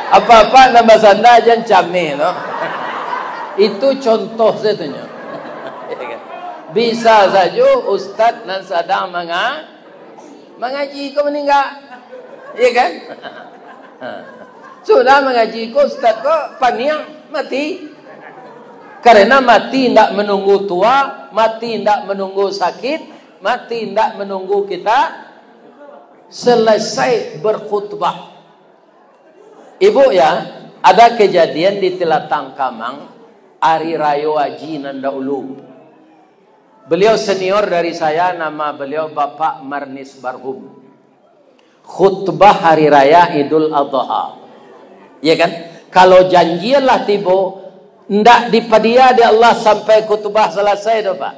Apa-apa nan basanda jan cameh tu. Itu contoh sajo nyo. Bisa sajo ustaz nan sadang manga-, mangaji ko maninggal. Iya kan? Sudah mangaji ko ustaz ko paniang, mati. Karena mati indak menunggu tua, mati indak menunggu sakit, mati indak menunggu kita selesai berkhutbah. Ibu ya, ada kejadian di Telatang Kamang, Hari Rayo Aji nan dahulu. Beliau senior dari saya, nama beliau Bapak Marnis Barhum. Khutbah Hari Raya Idul Adha. Ya kan? Kalau janjian lah tibo, ndak dipadia dek Allah sampai khutbah selesai doh, Pak.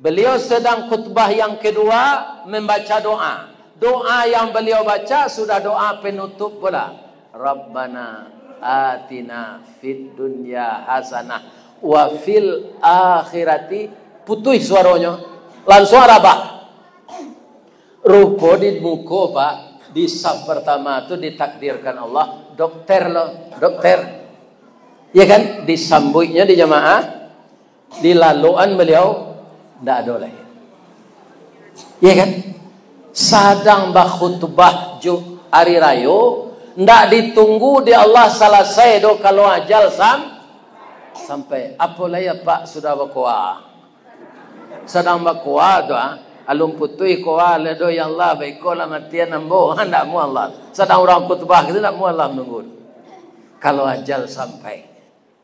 Beliau sedang khutbah yang kedua, membaca doa. Doa yang beliau baca sudah doa penutup pula. "Rabbana atina fid dunya hasanah wa fil akhirati," putuih suaronyo. Langsung rabah. Rupo di muko, Pak, di saf pertama tu ditakdirkan Allah, dokter lo, dokter. Ya kan? Disambuiknyo di jamaah, dilaloan beliau, ndak ado lai. Ya kan? Sadang bakhutbah jo hari rayo, ndak ditunggu di Allah salasai do kalau ajal sam-, sampai. Apo lai apak sudah bakoa. Sadang bakoa tu, ah, alun putuih koa lai do, "Ya Allah, baiko lah matian ambo," ndak amuah Allah. Sadang urang khutbah gitu, ndak amuah Allah menunggu. Kalau ajal sampai.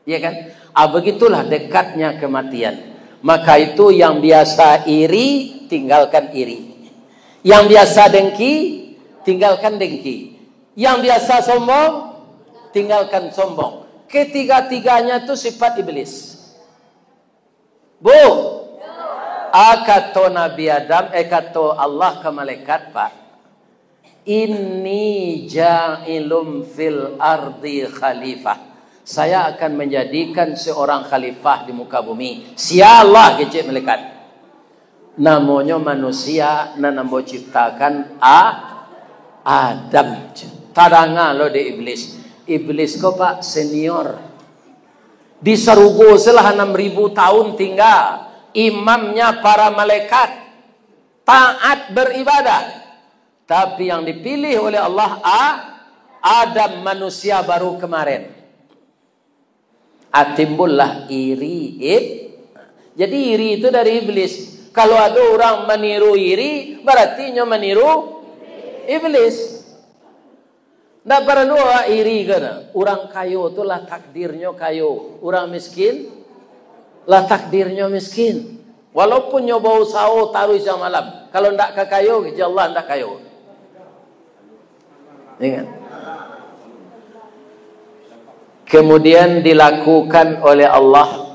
Ya kan? Ah, begitulah dekatnya kematian. Maka itu yang biasa iri, tinggalkan iri. Yang biasa dengki, tinggalkan dengki. Yang biasa sombong, tinggalkan sombong. Ketiga-tiganya tu sifat iblis. Bu, ah, kato Nabi Adam, eh, kato Allah ka malaikat, Pak, "Inni ja'ilun fil ardi khalifah." Saya akan menjadikan seorang khalifah di muka bumi. "Sia Allah?" kecek malaikat. "Namonyo manusia nan ambo ciptakan, A-, Adam." Tadanga lo dek iblis. Iblis ko, Pak, senior. Di sarugo selah anam ribu tahun tingga, imamnya para malaikat, taat beribadah. Tapi yang dipilih oleh Allah, A-, Adam, manusia baru kemarin. Ah, timbullah iri, ib-, jadi iri itu dari iblis. Kalau ada orang maniru iri, berarti nyo maniru iblis. Ndak paralu awak iri ka. Urang kayo tu lah takdirnyo kayo, urang miskin lah takdirnyo miskin. Walaupun nyo bausaho taruih siang malam, kalau ndak ka kayo, insya Allah ndak kayo. Ingat. Kemudian dilakukan oleh Allah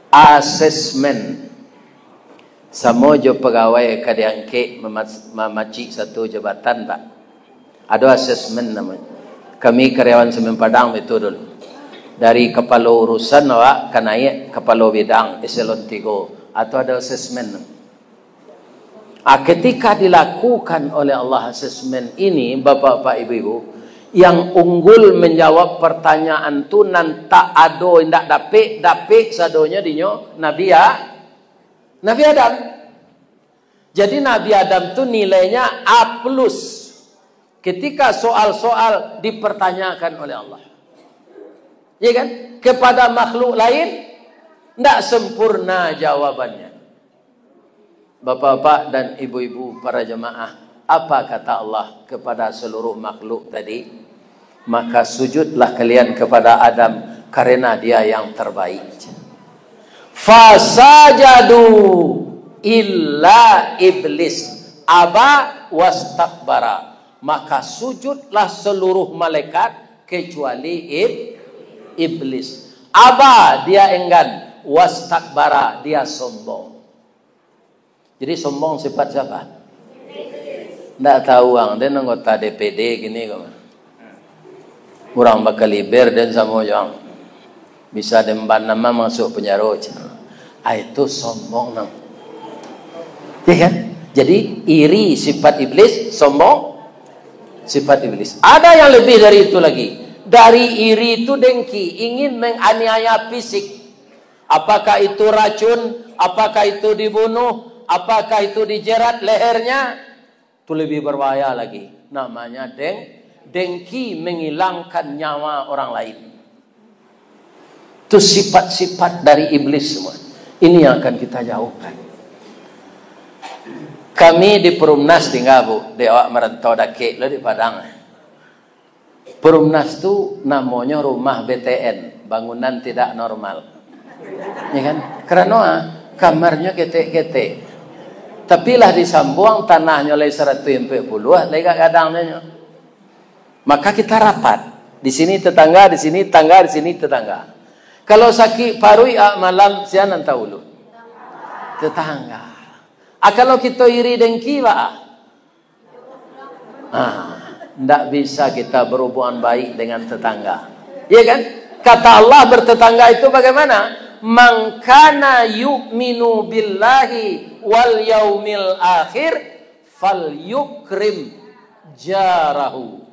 asesmen. Samo jo pegawai ka diangkek mamas-, mamacik satu jabatan, Pak. Ado asesmen namonyo. Kami karyawan Semen Padang itu dulu. Dari kepala urusan awak ka naiak kepala bidang eselon tigo. Atau ado asesmen. Ah, ketika dilakukan oleh Allah asesmen ini, Bapak-bapak, Ibu-ibu, yang unggul menjawab pertanyaan tu nan tak ado indak dapek, dapek sadonyo dinyo Nabi A-, Nabi Adam. Jadi Nabi Adam tu nilainya A plus. Ketika soal-soal dipertanyakan oleh Allah. Ya kan? Kepada makhluk lain, Ndak sempurna jawabannya. Bapak-bapak dan ibu-ibu para jemaah, apa kata Allah kepada seluruh makhluk tadi? "Maka sujudlah kalian kepada Adam, karena dia yang terbaik." Fasajadu illa iblis aba wastakbara. Maka sujudlah seluruh malaikat kecuali ib-, iblis. Aba, dia enggan, wastakbara, dia sombong. Jadi sombong sifat siapa? Ndak tahu ang, den anggota D P D gini kok. Urang bakaliber den samo jo ang. Bisa den banam masuak penjaro. Ah, itu sombong nang. Ya kan? Jadi iri sifat iblis, sombong sifat iblis. Ada yang lebih dari itu lagi. Dari iri itu dengki, ingin menganiaya fisik. Apakah itu racun? Apakah itu dibunuh? Apakah itu dijerat lehernya? Itu lebih berbahaya lagi. Namanya deng-, dengki menghilangkan nyawa orang lain. Itu sifat-sifat dari iblis semua. Ini yang akan kita jauhkan. Kami di Perumnas tinggal, Bu, di awak merantau dakek lo di Padang. Perumnas tu namonyo rumah B T N, bangunan tidak normal. Ya kan? Karano, ah, kamarnyo ketek-ketek. Tapi lah disambuang tanahnyo lai saratuih ampek puluah, lai agak gadang nyo. Maka kita rapat. Di sini tetangga, di sini tetangga, di sini tetangga. Kalau sakik paruik, ah, malam, sia nan tahu lu? Tetangga. Ah, kalau kito iri dengki, Pak, ah, ndak bisa kita berhubungan baik dengan tetangga. Iya kan? Kata Allah, bertetangga itu bagaimana? "Man kana yu'minu billahi wal yaumil akhir, fal yukrim jarahu."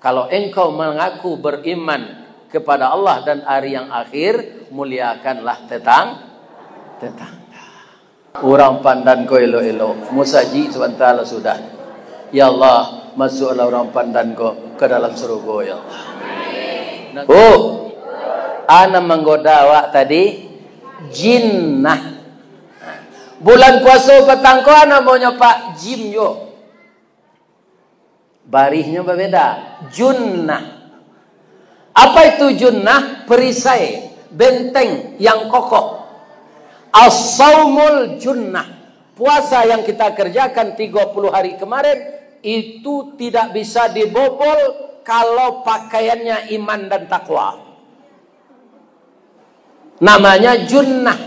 Kalau engkau mengaku beriman kepada Allah dan hari yang akhir, muliakanlah tetang-, tetangga. Urang Pandan ko elok-elok, musajik sabanta lah sudah. Ya Allah, masuaklah urang Pandan ko ka dalam sarugo, ya Allah. Oh, a nan manggoda awak tadi, jinnah. Bulan puaso patang ko, a namonyo, Pak? Jim juo. Barihnyo babeda. Junnah. Apa itu junnah? Perisai, benteng yang kokoh. As-saumul junnah. Puasa yang kita kerjakan tiga puluh hari kemarin, itu tidak bisa dibobol kalau pakaiannya iman dan takwa. Namanya junnah.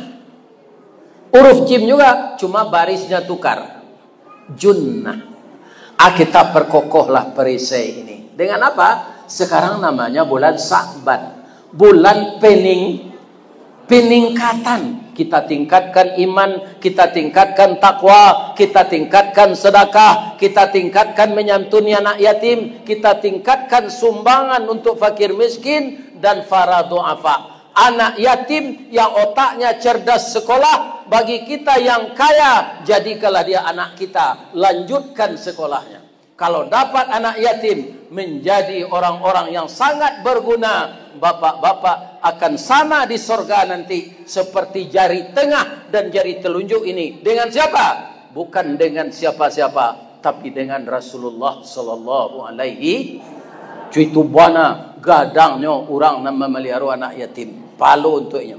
Huruf jim juga, cuma barisnya tukar. Junnah. Ah, kita perkokohlah perisai ini. Dengan apa? Sekarang namanya bulan Sa'ban. Bulan pening-, peningkatan. Kita tingkatkan iman, kita tingkatkan takwa, kita tingkatkan sedekah, kita tingkatkan menyantuni anak yatim, kita tingkatkan sumbangan untuk fakir miskin dan para du'afa. Anak yatim yang otaknya cerdas sekolah, bagi kita yang kaya, jadikanlah dia anak kita, lanjutkan sekolahnya. Kalau dapat anak yatim, menjadi orang-orang yang sangat berguna, bapak-bapak akan sama di sorga nanti, seperti jari tengah dan jari telunjuk ini. Dengan siapa? Bukan dengan siapa-siapa, tapi dengan Rasulullah sallallahu alaihi. Cuitu bana gadangnyo urang nan mamaliharo anak yatim. Palo untuaknyo.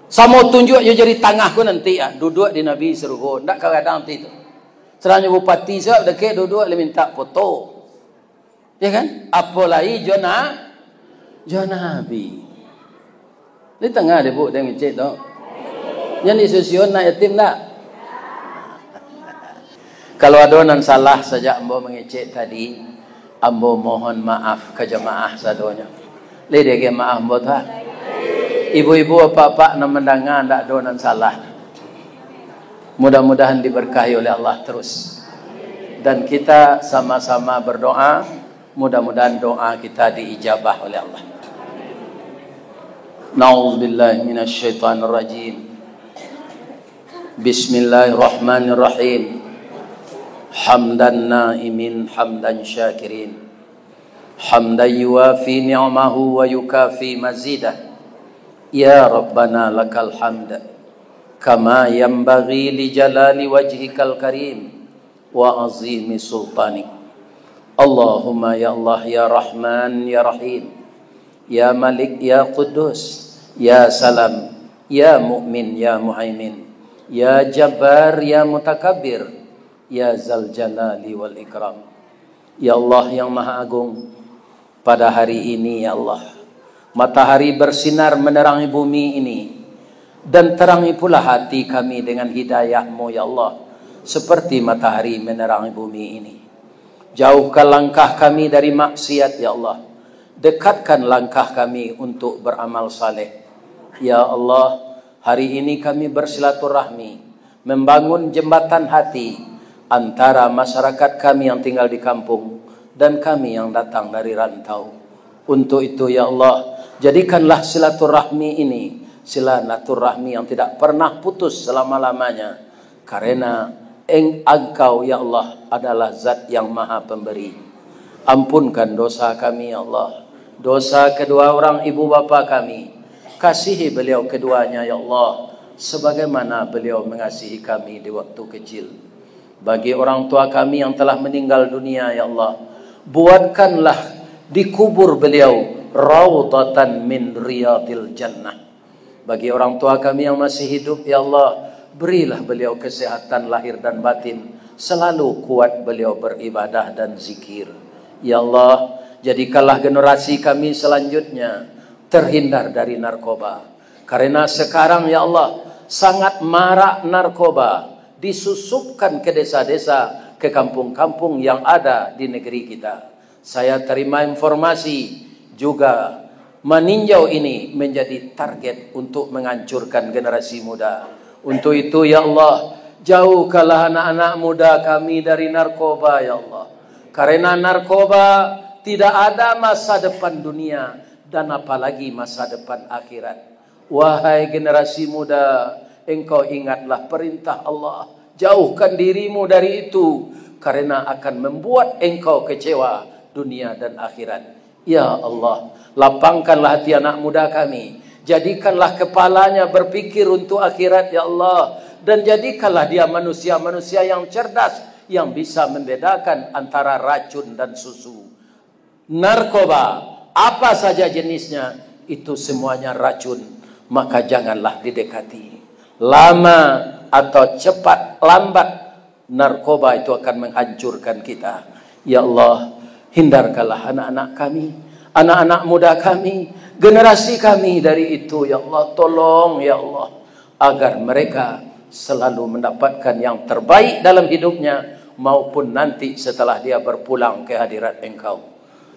Samo tunjuak jo jari tangah ko nanti, ah, duduak di Nabi sarugo, ndak ka gadang nanti tu. Sadang nyo bupati siap dakek duduak, lai mintak foto. Ya kan? Apo lai jo na-, jo Nabi. Di tangah dek buk, dek micik tu. Nyo di susun anak yatim ndak? Kalau ado nan salah sajak ambo mangecek tadi, ambo mohon maaf ka jamaah sadonyo. Lai diagiah maaf ambo tu, ha? Ibu-ibu, apak-apak nan mandanga, ndak ado nan salah. Mudah-mudahan diberkahi oleh Allah terus. Dan kita sama-sama berdoa, mudah-mudahan doa kita diijabah oleh Allah. Na'udzubillahi minasyaitonirrajim. Bismillahirrahmanirrahim. Hamdan na'imin, hamdan syakirin. Hamdan yuwafi ni'amahu wa yukafi mazidah. Ya Rabbana lakal hamd, kama yanbaghi li jalali wajhikal karim wa azimi sultanik. Allahumma ya Allah, ya Rahman, ya Rahim, ya Malik, ya Quddus, ya Salam, ya Mu'min, ya Muhaimin, ya Jabbar, ya Mutakabbir, ya Zal Jalali wal Ikram. Ya Allah yang Maha Agung, pada hari ini, ya Allah, matahari bersinar menerangi bumi ini, dan terangi pula hati kami dengan hidayah-Mu, ya Allah, seperti matahari menerangi bumi ini. Jauhkan langkah kami dari maksiat, ya Allah. Dekatkan langkah kami untuk beramal saleh. Ya Allah, hari ini kami bersilaturahmi, membangun jembatan hati antara masyarakat kami yang tinggal di kampung dan kami yang datang dari rantau. Untuk itu, ya Allah, jadikanlah silaturahmi ini silaturahmi yang tidak pernah putus selama-lamanya, karena Eng-, Engkau, ya Allah, adalah Zat yang Maha Pemberi. Ampunkan dosa kami, ya Allah, dosa kedua orang ibu bapa kami. Kasihi beliau keduanya, ya Allah, sebagaimana beliau mengasihi kami di waktu kecil. Bagi orang tua kami yang telah meninggal dunia, ya Allah, buatkanlah di kubur beliau raudhatan min riyadil jannah. Bagi orang tua kami yang masih hidup, ya Allah, berilah beliau kesehatan lahir dan batin, selalu kuat beliau beribadah dan zikir. Ya Allah, jadikanlah generasi kami selanjutnya terhindar dari narkoba. Karena sekarang, ya Allah, sangat marak narkoba disusupkan ke desa-desa, ke kampung-kampung yang ada di negeri kita. Saya terima informasi juga, maninjau ini menjadi target untuk menghancurkan generasi muda. Untuk itu, ya Allah, jauhkanlah anak-anak muda kami dari narkoba, ya Allah. Karena narkoba tidak ada masa depan dunia dan apalagi masa depan akhirat. Wahai generasi muda, engkau ingatlah perintah Allah. Jauhkan dirimu dari itu, karena akan membuat engkau kecewa dunia dan akhirat. Ya Allah, lapangkanlah hati anak muda kami. Jadikanlah kepalanya berpikir untuk akhirat, ya Allah. Dan jadikanlah dia manusia-manusia yang cerdas, yang bisa membedakan antara racun dan susu. Narkoba, apa saja jenisnya, itu semuanya racun, maka janganlah didekati. Lama atau cepat, lambat, narkoba itu akan menghancurkan kita. Ya Allah, hindarkanlah anak-anak kami, anak-anak muda kami, generasi kami dari itu, ya Allah. Tolong, ya Allah, agar mereka selalu mendapatkan yang terbaik dalam hidupnya, maupun nanti setelah dia berpulang ke hadirat Engkau.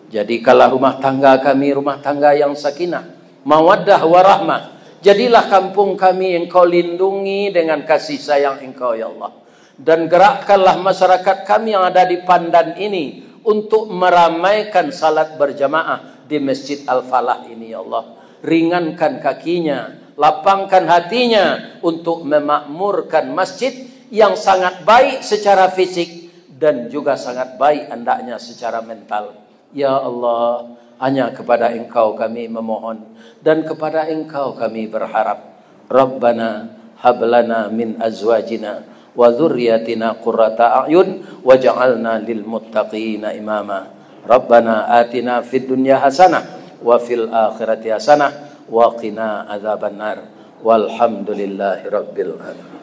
Jadikanlah rumah tangga kami rumah tangga yang sakinah, mawaddah, warahmah. Jadilah kampung kami Engkau lindungi dengan kasih sayang Engkau, ya Allah. Dan gerakkanlah masyarakat kami yang ada di Pandan ini untuk meramaikan salat berjamaah di Masjid Al-Falah ini, ya Allah. Ringankan kakinya, lapangkan hatinya untuk memakmurkan masjid yang sangat baik secara fisik dan juga sangat baik andaknya secara mental. Ya Allah, hanya kepada Engkau kami memohon dan kepada Engkau kami berharap. Rabbana hab lana min azwajina wa dzurriyyatina qurrata a'yun waj'alna lil muttaqina imama. Rabbana atina fid dunya hasanah wa fil akhirati hasanah wa qina adzabannar. Walhamdulillahi rabbil alamin.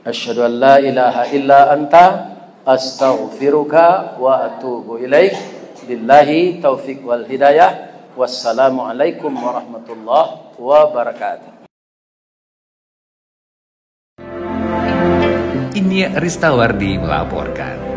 Asyhadu an la ilaha illa anta, astaghfiruka wa atubu ilaik. Billahi taufik wal hidayah. Wassalamualaikum warahmatullahi wabarakatuh. Ini Ristawardi melaporkan.